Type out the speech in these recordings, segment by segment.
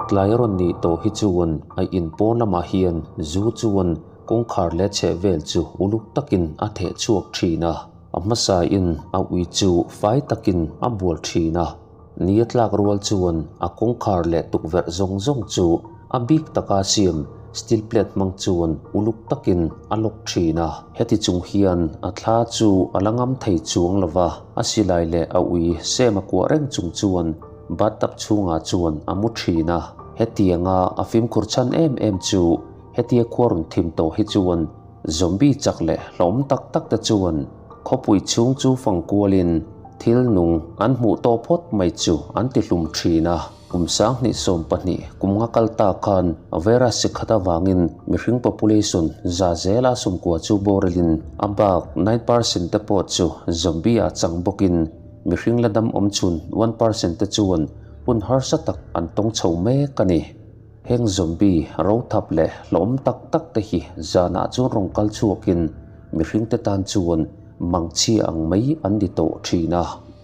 Tlai a rawn nih tawh hi chuan a in pawn lamah hian zu chuan kawngkhar leh chheh vel chu uluk takin a theh chhuak thin a, a hmasa in a ui chu fai takin a bual thin a, ni a tlak rual chuan a kawngkhar leh tukverh zawng zawng chu a bik taka siam steel plate hmang chuan uluk takin a lawk thin a. Heti chung hian a thla chu a la ngam thei chuang lo va, a silai leh a ui sem a kuah reng chung chuan Bathtub chhungah chuan a mu thin a, hetianga a fimkhur chhan em em chu hetia khua rawn thim tawh hi chuan zombie chak leh hlawm tak tak te chuan khawpui chhung chu fang kualin thil nung an hmuh tawh phawt mai chu an ti hlum thin a. Kum 2012 kum nga kal ta khan virus chi khat avangin mihring population za zela 90 chu borelin a bak 9% te pawh chu zombie ah chang bawkin Mihring la dam awm chhun 1% te chuan hun harsa tak an tawng chho mek a ni. Heng zombie ro thap leh hlawm tak tak te hi zanah chuan rawn kal chhuakin mihring te tan chuan mangchhia ang mai an ni tawh thin a.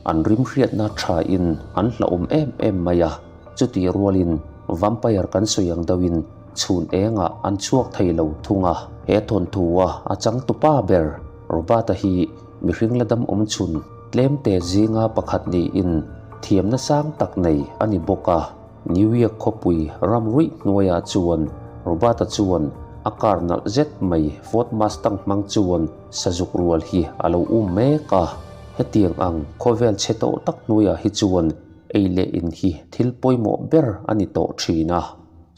An rim hriatna thain an hlauhawm em em mai a, chutih rualin vampire kan sawi ang deuhin chhun engah an chhuak thei lo thung a. He thawnthu-a a changtupa ber Robert-a hi Mihring la dam awm chhun tlemte zinga pakhat niin thiamna sang tak nei a ni bawk a. New York khawpui ram ruih hnuaiah chuan Robert-a chuan a car nalh zet mai Ford Mustang hmang chuan sazuk rual hi a lo um mek a. Hetiang ang khawvel chhe tawh tak hnuaiah hi chuan ei leh in hi thil pawimawh ber a ni tawh thin a.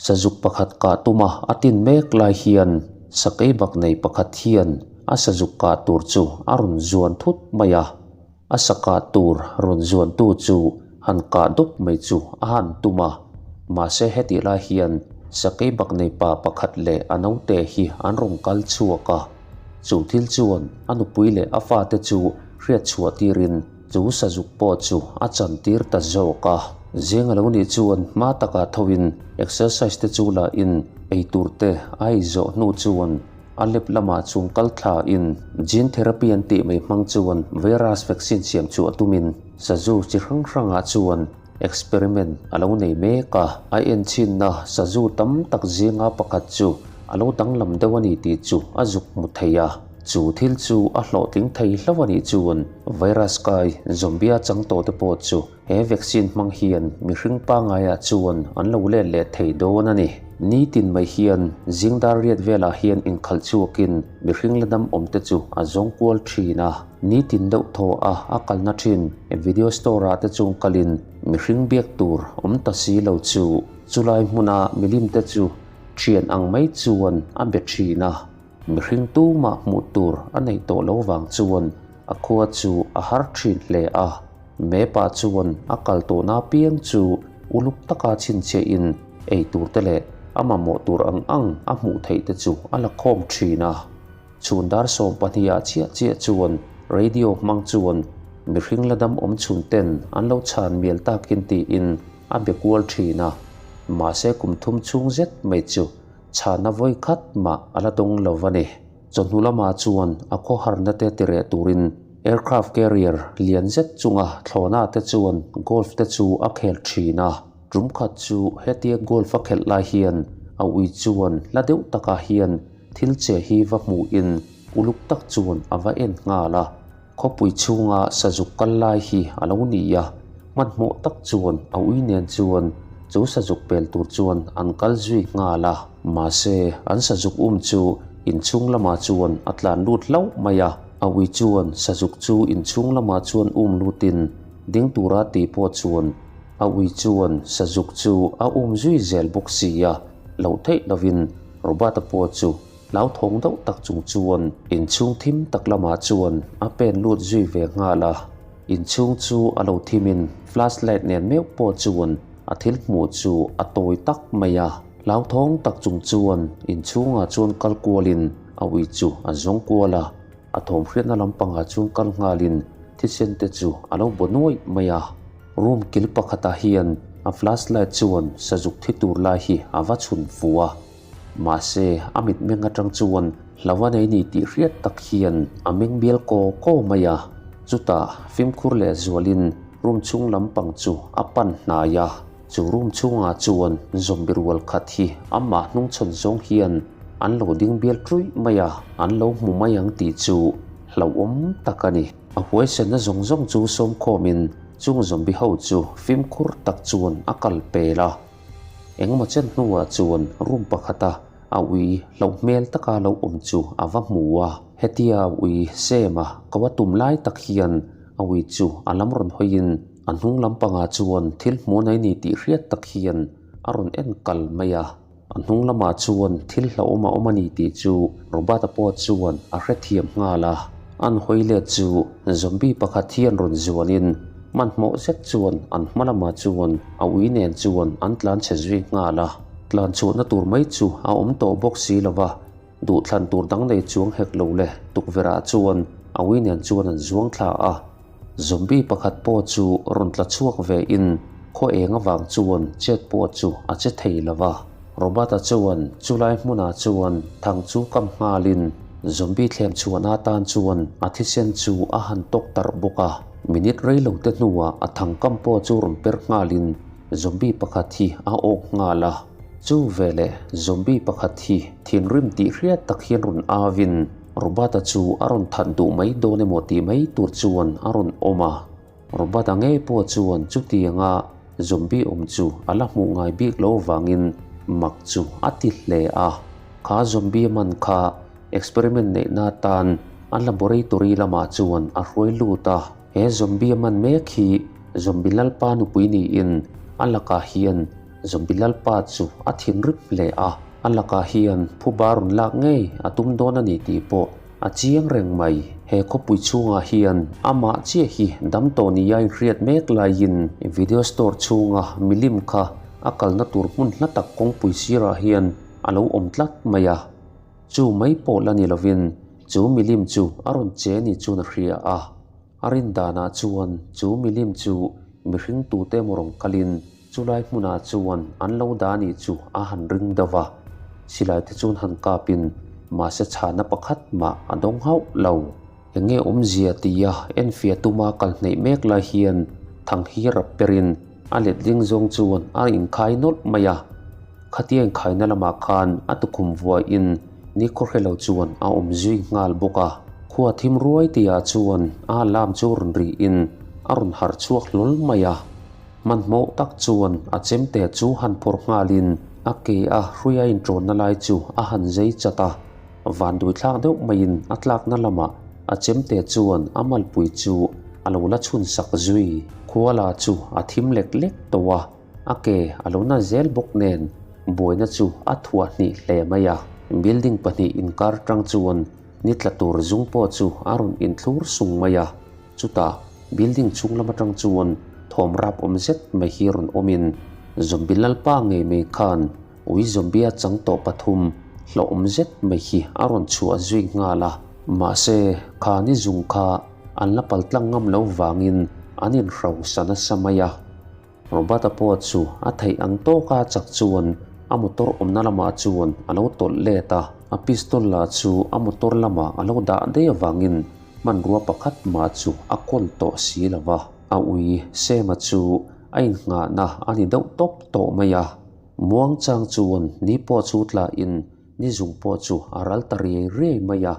Sazuk pakhat kah tuma a tin mek lai hian sakei bak nei pakhat hian a sazuk kah tur chu a rawn zuan thut mai a, a sa kah tur rawn zuantu chu han kah dup mai chu a han tum a, mahse hetih lai hian sakei bak nei pa pakhat leh a naute hi an rawn kal chhuak a, chu thil chuan a nupui leh a fate chu hriat chhuah tirin Chu sazuk pawh chu a chantir ta zawk a. Zing a lo nih chuan hma takah thoin exercise te chu la in eitur te a ei zawh hnu chuan a lep lamah chung kal thla in gene therapy an tih mai hmang chuan virus vaccine siam chu a tumin sazu chi hrang hrangah chuan experiment a lo nei mek a. A enchinna sazu tam tak zinga pakhat chu a lo danglam deuh a ni tih chu a zuk hmu thei a. Chu thil chu a hlawhtling thei hlauh a nih chuan virus kai zombie a chang tawh te pawh chu he vaccine hmang hian mihring pangaiah chuan an lo let leh thei dawn a ni. Nitin mai hian zingdar riat velah hian inkhalh chhuakin mihring la dam awm te chu a zawng kual thin a. Nitin deuh thaw a a kalna thin video store ah te chung kalin mihring biak tur awm ta si lo chu chulai hmuna milim te chu thian ang mai chuan a be thin a. Mihring tumah hmuh tur a neih tawh lo vang chuan a khua chu a har thin hle a. Mepa chuan a kal tawhna apiang chu uluk taka chhinchhiahin ei tur te leh a mamawh tur ang ang a hmuh theih te chu a la khawm thin a. Chhun dar 12 ah chiah chiah chuan radio hmang chuan mihring la dam awm chhun ten an lo chhan mial takin tiin a be kual thin a. Mahse kum thum chhung zet mai chu Chhana vawi khat mah a la dawng lo a ni. Chawhnu lamah chuan a khawharna te tireh turin aircraft carrier lian zet chunga thlawhna te chuan golf te chu a khel thin a. Tum khat chu hetia golf a khelh lai hian a ui chuan hla deuh takah hian thil che hi va hmuhin uluk tak chuan a va en nghal a. Khawpui chhunga sazuk kal lai hi a lo ni a, hmanhmawh tak chuan a ui nen chuan chu sazuk pel tur chuan an kal zui nghal a. Mahse, an sazuk um chu inchhung lamah chuan a tlan lut hlauh mai a, a ui chuan sazuk chu inchhung lamah chuan um lutin ding tura tih pawh chuan a ui chuan sazuk chu a um zui zel bawk si a, loh theih lovin Robert-a pawh chu Hlauthawng deuh tak chung chuan inchhung thim tak lamah chuan a pen lut zui ve nghal a. Inchhung chu a lo thimin flashlight nen meuh pawh chuan a thil hmuh chu a tawi tak mai a. Hlauthawng tak chung chuan inchhungah chuan kal kualin a ui chu a zawng kual a. A thawm hriatna lampangah chuan kal nghalin thisen te chu a lo baw nuaih mai a. Room kil pakhatah hian a flashlight chuan sazuk thi tur lai hi a va chhun fu a. Mahse, a mitmeng atang chuan hlo a nei ni tih hriat tak hian a meng bial kaw kaw mai a. Chutah fimkhur leh zualin room chhung lampang chu a pan hnai a. Chu room chhungah chuan zombie rual khat hi amah hnungchhawn zawng hian an lo ding bial ṭuih mai a, an lo hmu mai ang tih chu hlauhawm tak a ni. A huaisenna zawng zawng chu sawmkhawmin chung zombie ho chu fimkhur tak chuan a kal pel a. Engemaw chen hnuah chuan room pakhata a ui hlauh hmel taka lo awm chu a va hmu a. Hetia ui Sam-a ko a tum lai tak hian a ui chu a lam rawn hawiin a hnung lampangah chuan thil hmuh nei ni tih hriat tak hian a rawn en kal mai a. A hnung lamah chuan thil hlauhawm a awm a ni tih chu Robert-a pawh chuan a hrethiam nghal a. An hawi let chu zombie pakhat hian rawn zuanin hmanhmawh zet chuan an hma lamah chuan a ui nen chuan an tlan chhe zui nghal a. Tlan chhuahna tur mai chu a awm tawh bawk si lo va, duhthlan tur dang nei chuang hek lo le tukverhah chuan a ui nen chuan an zuang thla a. Zombie pakhat pawh chu rawn tla chhuak ve in khaw eng avang chuan chet pawh chu a che thei lo va. Robert-a chuan chulai hmunah chuan thang chu kam nghalin zombie thlem chhuahna atan chuan a thisen chu a han tawk tarh bawk a. Minute rei lo te hnuah a thang kam pawh chu rawn per nghalin zombie pakhat hi a awk nghal a. Chu veleh zombie pakhat hi thinrim tih hriat tak hian rawn avin Robert-a chu a rawn that duh mai dawn emaw tih mai tur chuan a rawn awm a. Robert-a ngei pawh chuan chutianga zombie awm chu a la hmuh ngai bik lo vangin mak chu a ti hle a. Kha zombie man kha experiment neihna atan a laboratory lamah chuan a hruai lut a. He zombie man mek hi zombie lalpa nupui niin a lakah hian Zombie lalpa chu a thinrim hle a, a lakah hian phuba rawn lak ngei a tum dawn a ni tih pawh a chiang reng mai. He khawpui chhungah hian amah chiah hi dam tawh nia inhriat mek laiin video store chhunga milim kha a kalna tur hmun hla tak kawngpui sirah hian a lo awm tlat mai a. Chu mai pawh la ni lovin chu milim chu a rawn che ni chuan a hria a. A rin danah chuan chu milim chu mihring tute emaw rawn kalin Chulai hmunah chuan an lo dah nih chu a han ring deuh va, silai te chuan han kapin mahse chhana pakhat mah a dawng hauh lo. Eng nge awmzia tia enfiah tuma kal hneih mek lai hian thang hi rap perin a letling zawng chuan a inkhai nawlh mai a. Khatia inkhaina lamah khan a tukhum vuahin nikhaw hre lo chuan a awm zui nghal bawk a. Khua thim ruai tihah chuan a alarm chu rawn rihin a rawn harh chhuak hlawl mai a. Hmanhmawh tak chuan a chemte chu han phawrh nghalin a ke a hrui a inṭawnna lai chu a han zei chat a, vanduai thlak deuh maiin a tlakna lamah a chemte chuan a malpui chu a lo la chhun sak zui. Khuala chu a thim lek lek tawh a, a ke a lo na zel bawk nen buaina chu a thuah hnih hle mai a. Building pahnih inkar tang chuan ni tla tur zung pawh chu a rawn inthlur sung mai a. Chutah building chhung lam atang chuan thawm rap awm zet mai hi rawn awmin zombie lalpa ngei mai khan ui zombie a chang tawh pathum hlauhawm zet mai hi a rawn chhuah zui nghal a. Mahse, kha ni zung kha an la pal tlang ngam lo vangin an inhrosa nasa mai a. Robert-a pawh chu a theih ang tawka chak chuan a motor awmna lamah chuan a lo tawlh let a, a pistol lah chu a motor lamah a lo dah daih avangin hmanrua pakhat mah chu a kawl tawh si lo va. A ui Sam-a chu a innghahna a ni deuh tawp tawh mai a, muangchang chuan ni pawh chu tlahin Ni zung pawh chu a ral ta riai riai mai a,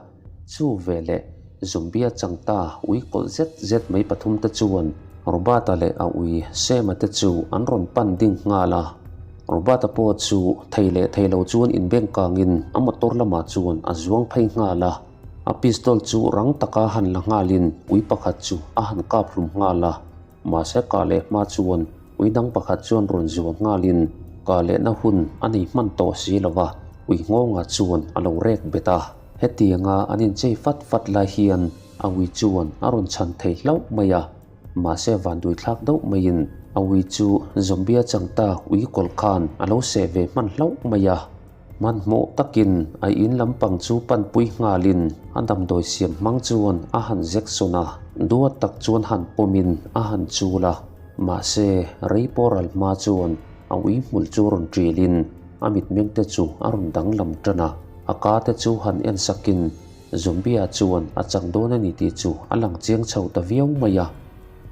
chu veleh Zombie-a chang ta ui kawlh zet zet mai pathum te chuan Robert-a leh a ui Sam-a te chu an rawn pan ding nghal a. Robert-a pawh chu thei leh thei lo chuan inbeng kangin a motor lamah chuan a zuang phei nghal a, a pistol chu rang taka han la nghalin ui pakhat chu a han kap hlum nghal a. Mahse kah leh hma chuan ui dang pakhat chuan rawn zuan nghalin kah lehna hun a nei hman tawh si lo va, ui nghawngah chuan a lo rek bet a. Hetianga an inchei fat fat lai hian a ui chuan a rawn chhan thei hlauh mai a, mahse vanduai thlak deuh maiin a ui chu zombie a chang ta ui kawlh khan a lo seh ve hman hlauh mai a. Hmanhmawh takin a in lampang chu panpui nghalin a damdawi siam hmang chuan a han zek sawn a, duat tak chuan han pawmin a han chul a, mahse rei pawh ral hma chuan a ui hmul chu rawn ṭilin a mitmeng te chu a rawn danglam ṭan a, a ka te chu han en sakin Zombie-a chuan a chak dawn a ni tih chu a lang chiang chho ta viau mai a,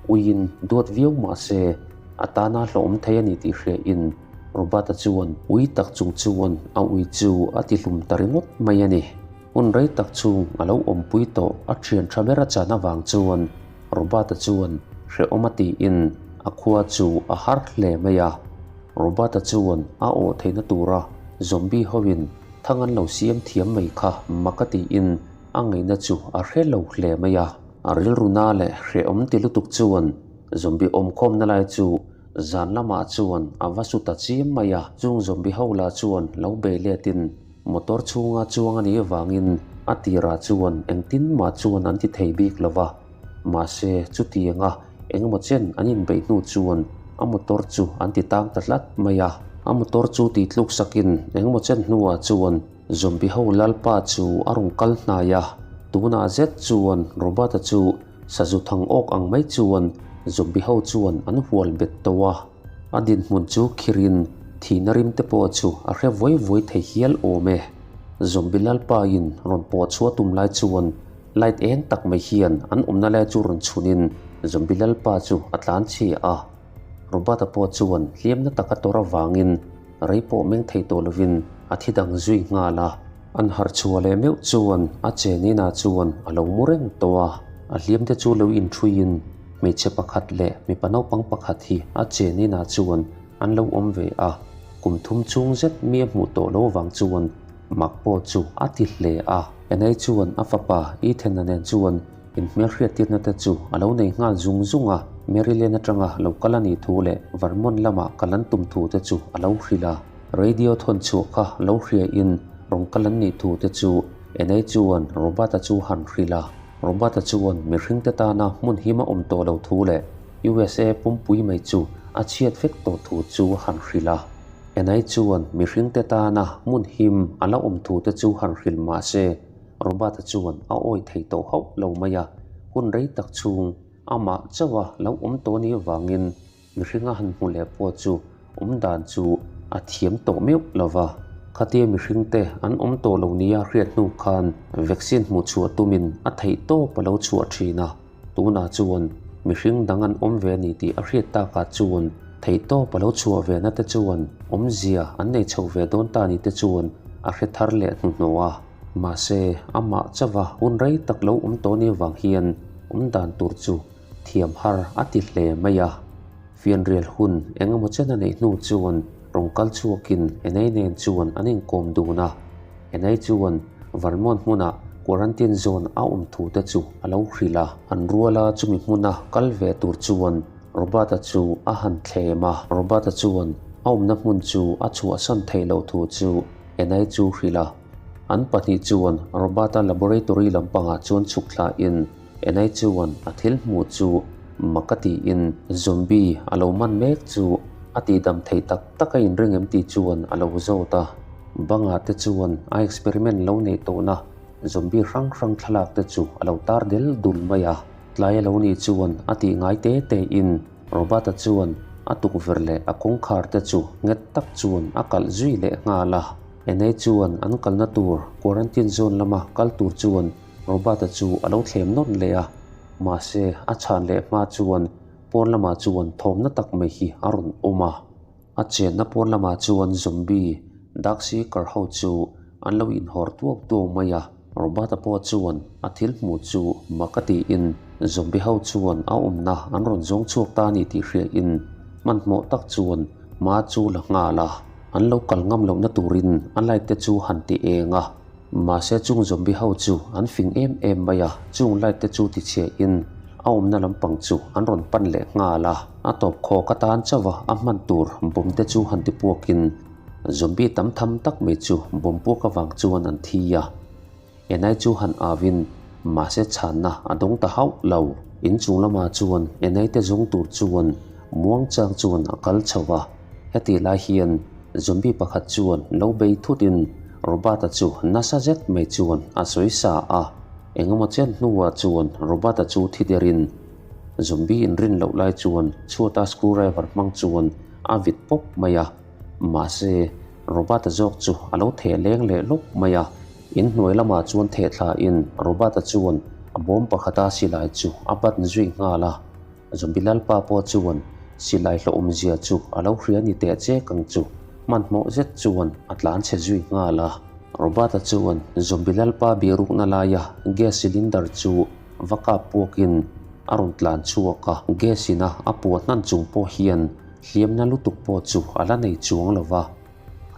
uiin duat viau mahse. A tana hlawhawm thei a ni tih hria in Robert-a chuan ui tak chung chuan a ui chu a ti hlum ta ringawt mai a ni. Hun rei tak chung a lo awmpui tawh a thian tha ber a chan avang chuan Robert-a chuan hrehawm a tiin a khua chu a har hle mai a. Robert-a chuan a awh theihna tura zombie hoin thang an lo siam thiam mai kha mak a tiin a ngaihna chu a hre lo hle mai a. A rilru na leh hrehawm ti lutuk chuan zombie awmkhawmna lai chu zan lamah chuan a va su ta chiam mai a. Chung zombie ho lah chuan lo bei letin motor chhunga chuang a nih avangin a tirah chuan engtin mah chuan an ti thei bik lo va. Mahse chutianga engemaw chen an inbeih hnu chuan a motor chu an ti tang ta tlat mai a. A motor chu tih tluk sakin engemaw chen hnuah chuan Zombie ho lalpa chu a rawn kal hnai a, tunah zet chuan Robert-a chu sazu thang awk ang mai chuan zombie ho chuan an hual bet tawh a. A dinhmun chu khirin thihna rim te pawh chu a hre vuai vuai thei hial awm e. Zombie lalpa in rawn pawh chhuah tum lai chuan light eng tak mai hian an awmna lai chu rawn chhunin zombie lalpa chu a tlan chhia a. Robert-a pawh chuan hliamna taka tawrh avangin rei pawh meng thei tawh lovin a thi dang zui nghal a. An harh chhuah leh meuh chuan a chen inah chuan a lo mu reng tawh a. A hliamte chu lo inṭhuiin hmeichhe pakhat leh mipa naupang pakhat hi a chen inah chuan an lo awm ve a. Kum thum chhung zet mi a hmuh tawh lo avang chuan mak pawh chu a ti hle a. Enei chuan a fapa Ethan-a nen chuan Inhmelhriattirna te chu a lo nei nghal zung zung a, Maryland atanga lo kal a nih thu leh Vermont lama kal an tum thu te chu a lo hrilh a. Radio thawn chhuah kha lo hria in rawn kal an nih thu te chu Enei chuan Robert-a chu han hrilh a. Robert-a chuan mihring te tana hmun him a awm tawh lo thu leh USA pumpui mai chu a chhiat vek tawh thu chu han hrilh a. Enei chuan mihring te tana hmun him a la awm thu te chu han hrilh mah se, Robert-a chuan a awi thei tawh hauh lo mai a, hun rei tak chhung amah chauha lo awm tawh ni avangin mihringa han hmu leh pawh chu awm dan chu a thiam tawh meuh lo va. Khatia mihringte an awm tawh lo nia hriat hnu khan vaccine hmuh chhuah tumin a theih tawp a lo chhuah thin a, tunah chuan mihring dang an awm ve a ni tih a hriat takah chuan theih tawp a lo chhuah ve na te chuan awmzia an nei chho ve dawn ta ni te chuan a hre thar leh hnuhnawh a. Mahse, amah chauha hun rei tak lo awm tawh ni avang hian awm dan tur chu thiam har a ti hle mai a. Fianrial hun eng emaw chen a neih hnu chuan rawn kal chhuakin Enei nen chuan an inkawm dun a. Enei chuan Vermont hmuna quarantine zone a awm thu te chu a lo hrilh a. An ruala chumi hmuna kal ve tur chuan Robert-a chu a han thlem a. Robert-a chuan a awmna hmun chu a chhuahsan theih loh thu chu Enei chu hrilh a. An pahnih chuan Robert-a laboratory lampangah chuan chhuk thlahin Enai chuan a thil hmuh chu mak a tiin zombie a lo man mek chu a tihdam theih tak tak a inring em tih chuan a lo zawt a. Bangah te chuan a experiment lo neih tawhna zombie hrang hrang thlalak te chu a lo tar del dul mai a. Tlai a lo nih chuan a tih ngai te tein Robert-a chuan a tukverh leh a kawngkhar te chu nghet tak chuan a kalh zui leh nghal a. Enei chuan an kalna tur quarantine zone lama kal tur chuan Robert-a chu a lo thlem nawt leh a, mahse a chhan leh hma chuan pawn lamah chuan thawmna tak mai hi a rawn awm a. A chenna pawn lamah chuan zombie dark seeker ho chu an lo inhawr tuau tuau mai a. Robert-a pawh chuan a thil hmuh chu mak a tiin zombie ho chuan a awmna an rawn zawng chhuak ta a ni tih hriain hmanhmawh tak chuan hma chu la nghal a. An lo kal ngam lohna turin a light te chu han ti eng a, mahse chung zombie ho chu an fing em em mai a, chung light te chu ti chhiahin a awmna lampang chu an rawn pan leh nghal a. A tawp khawk atan chauha a hman tur bomb te chu han ti puakin zombie tam tham tak mai chu bomb puak avang chuan an thi a. Enai chu han avin mahse chhanna a dawng ta hauh lo. Inchung lamah chuan Enai te zawng tur chuan muangchang chuan a kal chho va. Hetih lai hian zombie pakhat chuan lo bei thutin Robert-a chu nasa zet mai chuan a sawi sa a. Engemaw chen hnuah chuan Robert-a chu thi derin zombie inrin loh lai chuan chhuata screwdriver hmang chuan a vit pawp mai a. Mahse Robert-a zawk chu a lo theh leng leh lawk mai a. Inhnuai lamah chuan theh thlain Robert-a chuan a bawm pakhata silai chu a bat zui nghal a. Zombie lalpa pawh chuan. Silai hlawhawmzia chu a lo hria ni teh chek ang chu. Hmanhmawh zet chuan a tlan chhe zui nghal a. Robert-a chuan Zombie Lalpa bihrukna laia gas cylinder chu va kap puakin a rawn tlan chhuak a. Gas ina a puah hnan chung pawh hian hliamna lutuk pawh chu a la nei chuang lo va.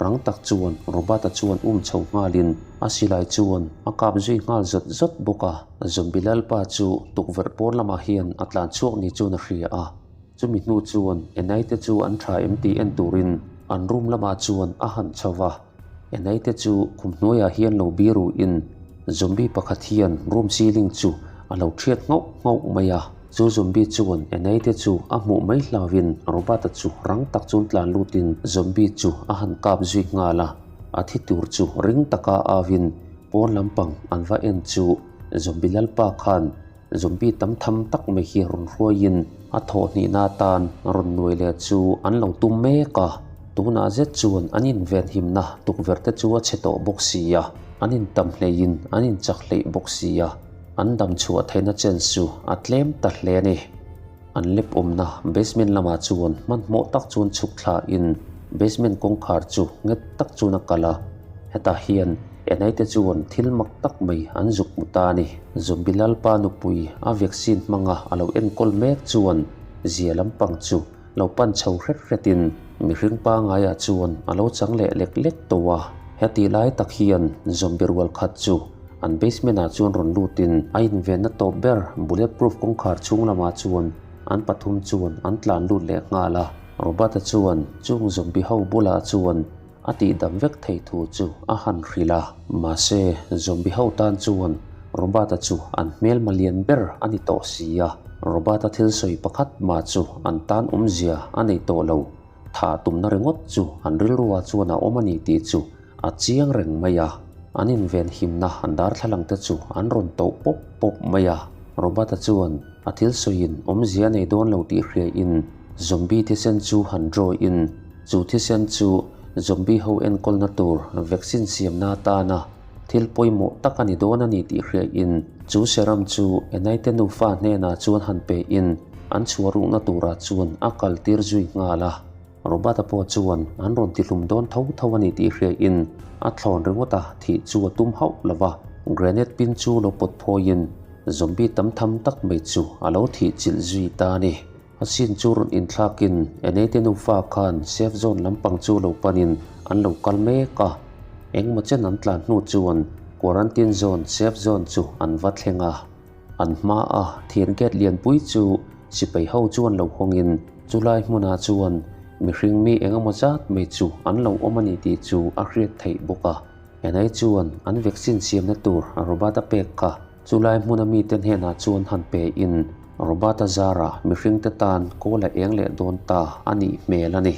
Rang tak chuan Robert-a chuan um chho nghalin a silai chuan a kap zui nghal zawt zawt bawk a. Zombie Lalpa chu tukverh pawn lamah hian a tlan chhuak ni chuan a hria a. Chumi hnu chuan Enai te chu an tha em tih en turin an room lamah chuan a han chho va. Enai te chu khum hnuaiah hian lo biruin zombie pakhat hian room ceiling chu a lo thiat nghauh nghauh mai a. Chu zombie chuan Enai te chu a hmuh mai hlauhin Robert-a chu rang tak chuan tlan lutin zombie chu a han kap zui nghal a. A thi tur chu ring taka auin pawn lampang an va en chu zombie lalpa khan Zombie tam tham tak mai hi rawn hruaiin a thawhhnihna atan rawn nuai leh chu an lo tum mek a. Tunah zet chuan an invenhimna tukverh te chu a chhe tawh bawk si a, an intam hleihin an inchak hleih bawk si a, an dam chhuah theihna chen chu a tlem ta hle a ni. An lep awmna basement lamah chuan hmanhmawh tak chuan chhuk thlain basement kawngkhar chu nghet tak chuan a kalh a, hetah hian Enai te chuan thil mak tak mai an zuk hmu ta a ni. Zombie Lalpa nupui a vaccine hmanga a lo enkawl mek chuan zia lampang chu lo pan chho hret hretin mihring pangaiah chuan a lo chang leh lek lek tawh a. Heti lai tak hian zombie rual khat chu an basement ah chuan rawn lutin a invenna tawp ber bullet proof kawngkhar chhung lamah chuan an pathum chuan an tlan lut leh nghal a. Robert-a chuan chung zombie ho bulah chuan A tihdam vek thei thu chu a han hrilh a. Mahse, zombie ho tan chuan Robert-a chu an hmelma lian ber a ni tawh si a. Robert-a thil sawi pakhat mah chu an tan awmzia a nei tawh lo. Thah tumna ringawt chu an rilruah chuan a awm a ni tih chu a chiang reng mai a. An invenhimna an darthlalang te chu an rawn toh pawp pawp mai a. Robert-a chuan a thil sawiin awmzia a nei dawn lo tih hriain zombie thisen chu han draw in, Chu thisen chu zombie ho enkawlna tur vaccine siamna atana thil pawimawh tak a ni dawn a ni tih hriain chu serum chu Enaite nufa hnenah chuan han pein an chhuah rukna turah chuan a kaltir zui nghal a. Robert-a pawh chuan an rawn tihlum dawn tho tho a ni tih hriain a thlawn ringawt a, thih chu a tum hauh lo va. Grenade pin chu lo pawt phawiin zombie tam tham tak mai chu a lo thih chilh zui ta a ni. A sin chu rawn inthlakin Eneite nufa khan safe zone lampang chu lo panin an lo kal mek a, engmaw chen an tlan hnu chuan quarantine zone safe zone chu an va thleng a. An hmaa thir gate lianpui chu sipai ho chuan lo hawngin chulai hmunah chuan mihring mi engemaw zat mai chu an lo awm a ni tih chu a hriat theih bawk a. Enei chuan an vaccine siamna tur Robert-a pek kha Chulai hmuna mite hnenah chuan han pe in Robert-a zarah mihringte tan kawl a eng leh dawn ta a nih hmel a ni.